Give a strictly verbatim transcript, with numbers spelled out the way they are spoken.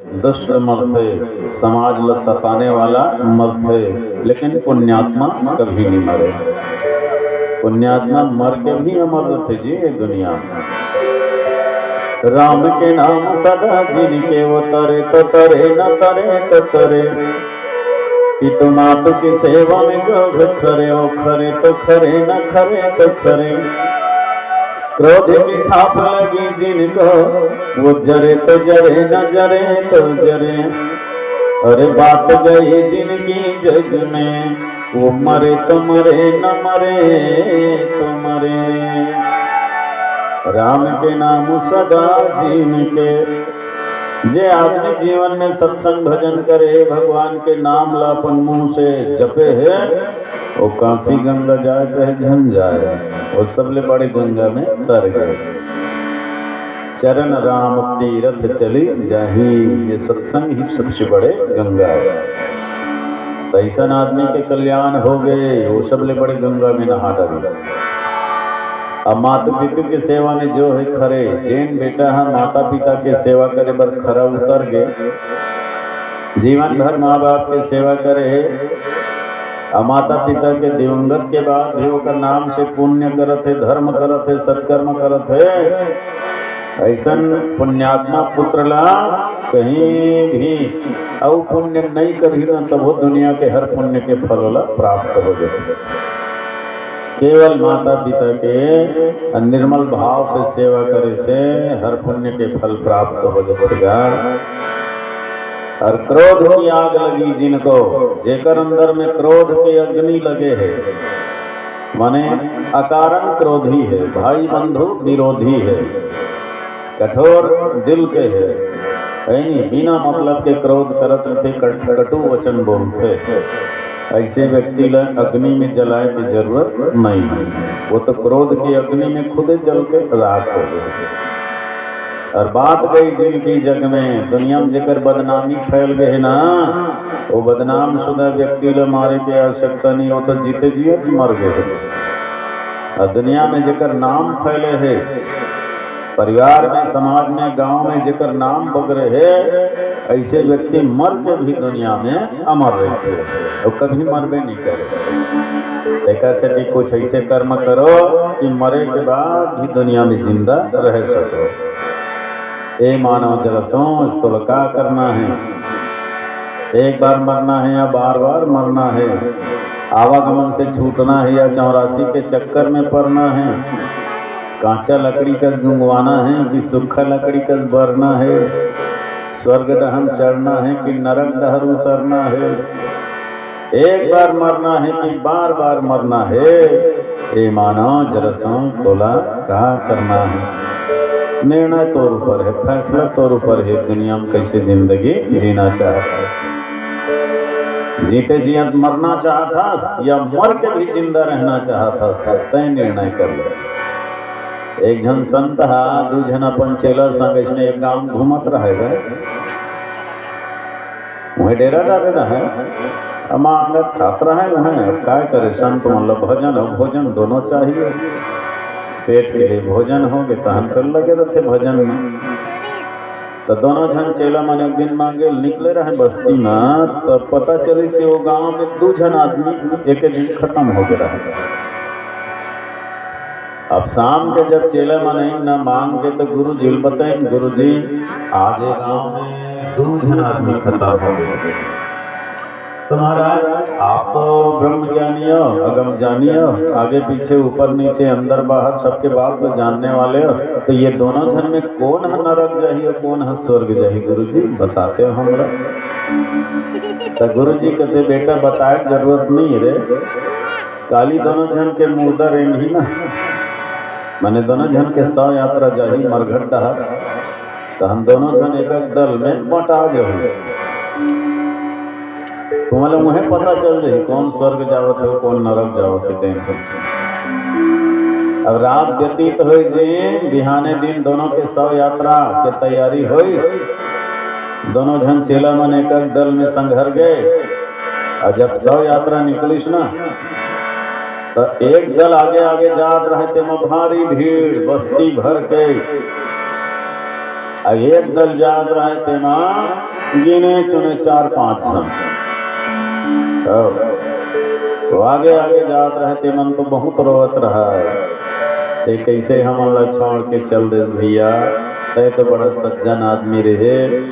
दुष्ट मरथे, समाज ल सताने वाला मरथे, लेकिन पुण्यात्मा कभी नहीं मरे। पुण्यात्मा मर के भी अमर रहथे जी ये दुनिया में। राम के नाम सदा जिनके, वो तरे तो तरे, न तरे तो तरे। पितु मातु की सेवा में जो भी खरे, वो खरे तो खरे, न खरे तो खरे। क्रोध की छाप लगी जिनको, वो जरे तो जरे, न जरे तो जरे। अरे बात गई जिनकी जग में, वो मरे तो मरे, न मरे तो मरे। राम के नाम सदा जिनके। जे आदमी जीवन में सत्संग भजन करे, भगवान के नाम ला अपन मुंह से जपे हे, वो काशी गंगा जाए चाहे झन जाए, वो सबले बड़े गंगा में तर गए। चरण राम तीरथ चली जाही, ये सत्संग ही सबसे बड़े गंगा है। तो ऐसा आदमी के कल्याण हो गए, वो सबले बड़े गंगा में नहा डाली। अब माता पिता के सेवा में जो है खरे, जेन बेटा ह माता पिता के सेवा करे बर खरा उतर गए, जीवन भर माँ बाप के सेवा करे हे, अउ माता पिता के दिवंगत के बाद भी ओकर नाम से पुण्य करत हे, धर्म करत हे, सत्कर्म करत हे, ऐसन पुण्यात्मा पुत्र ला कहीं भी अउ पुण्य नहीं करही ना, तभो दुनिया के हर पुण्य के फल ओला प्राप्त हो जाथे। केवल माता पिता के निर्मल भाव से सेवा करे से हर पुण्य के फल प्राप्त हो जाथे गा। और क्रोध की आग लगी जिनको, जेकर अंदर में क्रोध के अग्नि लगे हे, माने अकारण क्रोधी हे, भाई बंधु विरोधी हे, कठोर दिल के हे, है नी, बिना मतलब के क्रोध करत रथे, कट-, कटु वचन बोलथे, ऐसे व्यक्ति ला अग्नि में जलाए के जरूरत नहीं है। वो तो क्रोध की अग्नि में खुदे जल के राख हो गए। और बात गई जिनकी जग में, दुनिया में जेकर बदनामी फैल गए ना, वो बदनाम शुदा व्यक्ति ला मारे के आवश्यकता नहीं, वो तो जीते जियत मर गए। और दुनिया में जेकर नाम फैले हे, परिवार में, समाज में, गांव में जेकर नाम बगरे हे, ऐसे व्यक्ति मर के भी दुनिया में अमर रहते हैं, वो कभी मरबे नहीं करे। एकर सेती कुछ ऐसे कर्म करो कि मरे के बाद भी दुनिया में जिंदा रह सको। ए मानव, जरा सोच, तोला का करना है? एक बार मरना है या बार बार मरना है? आवागमन से छूटना है या चौरासी के चक्कर में पड़ना है? कांचा लकड़ी का गुंगवाना है कि सूखा लकड़ी का बरना है? स्वर्ग डहर चढ़ना है कि नरक डहर उतरना है? एक बार मरना है कि बार बार मरना है? ए मानव, जरा सोच, तोला का करना है? निर्णय तोर ऊपर है, फैसला तोर ऊपर है, दुनिया में कैसे जिंदगी जीना चाहत है। जीते जियत मरना चाहत हस या मर के भी जिंदा रहना चाहत हस, तय निर्णय कर ले। एक झन संत हा दू झन अपन चेला संग इसने एक गांव घूमत रहे गा। वहीं डेरा डारे रहे, अमा अंगत खात रहे वहीं। अब काय करे, संत मन ल भजन अउ भोजन दोनों चाहिए। पेट के लिए भोजन हो गे, तहन कर लगे रहते भजन में। तो दोनों झन चेला मन एक दिन मांगे निकले रहे बस्ती में, तो पता चली कि वो गांव में दू झन आदमी एक दिन खत्म हो गए रहे। अब शाम के जब चेला मन आइन ना मांग के, तो गुरु जी ल बताइन, "गुरु जी, आज ये गांव में दू झन आदमी खत्म हो गए।" तो महाराज, आप तो ब्रह्म ज्ञानी हो, अगम ज्ञानी हो, आगे पीछे, ऊपर नीचे, अंदर बाहर, सबके बात को जानने वाले हो, तो ये दोनों झन में कौन ह नरक जाही और कौन ह स्वर्ग जाही, गुरु जी, बताते हो हमरा? तो गुरु जी कहते, "बेटा, बताए के जरूरत नहीं रे, काली दोनों झन के मुर्दा रेंगही ना, माने दोनों झन के शव यात्रा जाही मरघट डहर, तो हम दोनों झन एक, एक दल में बंटा जाही।" तुम्हारे मुहे पता चल जाही कौन स्वर्ग जावत हो, कौन नरक जावत हो, तेन हो। अब रात व्यतीत हो जी, बिहाने दिन दोनों के शव यात्रा के तैयारी हुई। दोनों झन चेला मन एक, एक दल में संघर गए। और जब शव यात्रा निकलिस ना, तो एक दल आगे आगे जात रहे, तेमा भारी भीड़, बस्ती भर के। अब एक दल जात रहय, तेमा गिने चुने चार पांच झन। हव। तो आगे आगे जात रहय, तेमन तो बहुत रोवत रहय, "ते कइसे हमन ला छोड़ के चल देस भइया? तैं तो बड़ा सज्जन आदमी रहे।"